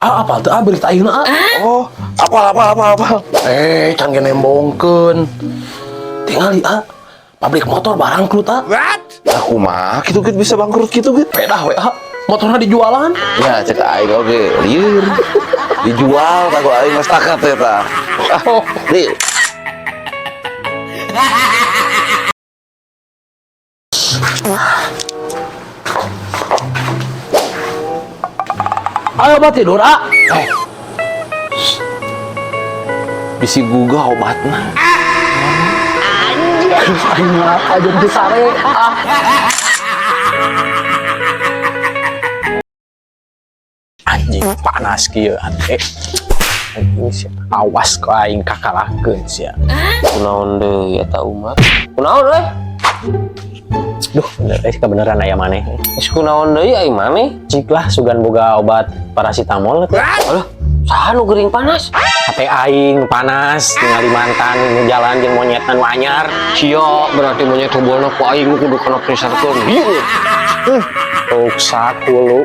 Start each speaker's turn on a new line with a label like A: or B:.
A: Ah, apa tuh ah berita ayeuna ah?
B: Oh, apa apa apa apa.
A: Eh, can ge nembongkeun. Tingali ah. Pabrik motor barangkrut ah.
B: Aku mah gitu gitu bisa bangkrut gitu gitu.
A: Pedah we ah. Motorna dijualan.
B: Ya, cek aing oge lieur. Dijual ka ku aing geus takat eta. Ah, di.
A: Ayo obat tidur ah.
B: Eh. Bisi gugah obatna.
A: Aing mah aja teu sare ah.
C: Anjing panas kieu ade. Anjing sia. Awas ku aing kakalahkeun sia.
D: Kunaon deui eta umat? Kunaon euy?
C: Duh, bener eh kebeneran aya maneh.
D: Geus kunaon deui aing maneh?
C: Cik lah sugan boga obat paracetamol teh.
D: Alah, saha nu gering panas?
C: Hate aing panas ningali mantan nu jalan jeung monyetna nu anyar.
D: Sia berarti monyet hobolna ku aing nu kudu kana priserkeun. Ieu.
C: Ruksak hulu.